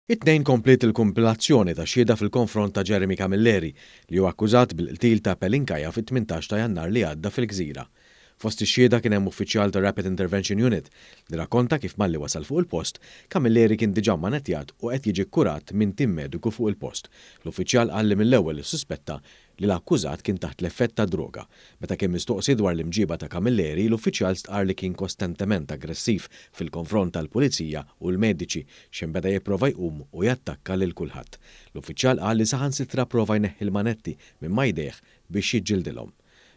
It-Tnejn kompliet il-kumpilazzjoni ta' xhieda fil-konfront ta' Jeremy Camilleri li hu akkużat bil-qtil ta' Pelin Kaya fit-18 ta' Jannar li għadda fil-Gżira. Fost ix-xhieda kien hemm uffiċjal ta' Rapid Intervention Unit li rakkonta kif malli wasal fuq il-post, Camilleri kien diġà mmanettjat u qed jiġi kkurat minn tim mediku fuq il-post. L-uffiċjal qal li mill-ewwel issuspetta li l-akkużat kien taħt l-effett tad-droga. Meta kien mistoqsi dwar l-imġiba ta' Camilleri, l-uffiċjal stqarr li kien kostantement aggressiv fil-konfront tal-pulizija u l-mediċi, x'ħin beda jipprova jqum u jattakka lil kulħadd. L-uffiċjal qal li saħansitra prova jneħħi l-manetti minn ma' jdejh biex jiġġildilhom.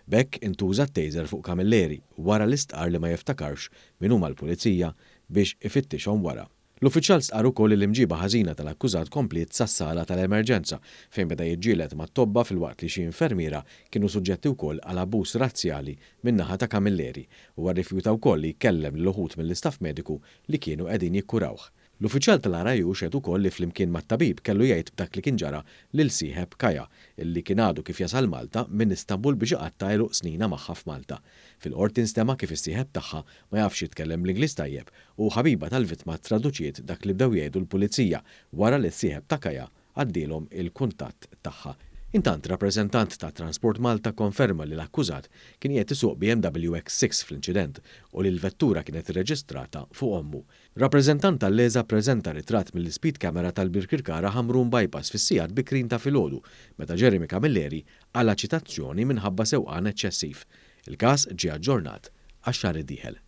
B'hekk intuża t-taser fuq Camilleri wara li stqarr li ma jiftakarx min huma l-pulizija biex ifittixhom wara. L-uffiċjal stqarr ukoll li l-imġiba ħażina tal-akkużat kompliet sas-sala tal-emerġenza fejn beda jiġġieled mat-tobba filwaqt li xi infermiera kienu suġġetti wkoll għal abbuż razzjali min-naħa ta' Camilleri. Huwa rrifjuta wkoll li jkellem lil uħud mill-istaff mediku li kienu qegħdin jikkurawh. L-uffiċjal tal-RIU xehed ukoll li flimkien mat-tabib kellu jgħid b'dak li kien ġara lil sieħeb Kaya, li kien għadu kif jasal Malta minn Istanbul biex iqatta' għeluq snina magħha f'Malta. Fil-Qorti nstema' kif is-sieħeb tagħha ma jafx jitkellem bl-Ingliż tajjeb u ħabiba tal-vittma ttraduċiet dak li bdew jgħidu l-Pulizija wara li s-sieħeb ta' Kaya għaddielhom il-kuntatt tagħha. Intant, rappreżentant ta' Transport Malta kkonferma li l-akkużat kien qiegħed isuq BMW X6 fl-inċident u li l-vettura kienet irreġistrata fuq ommu. Rappreżentant tal-LESA ppreżenta ritratt mill-ispeed camera tal-Birkirkara Ħamrun Bypass fis-sigħat bikrin ta' filgħodu meta Jeremy Camilleri qala' ċitazzjoni minħabba sewqan eċċessiv. Il-każ ġie aġġornat għax-xahar id-dieħel.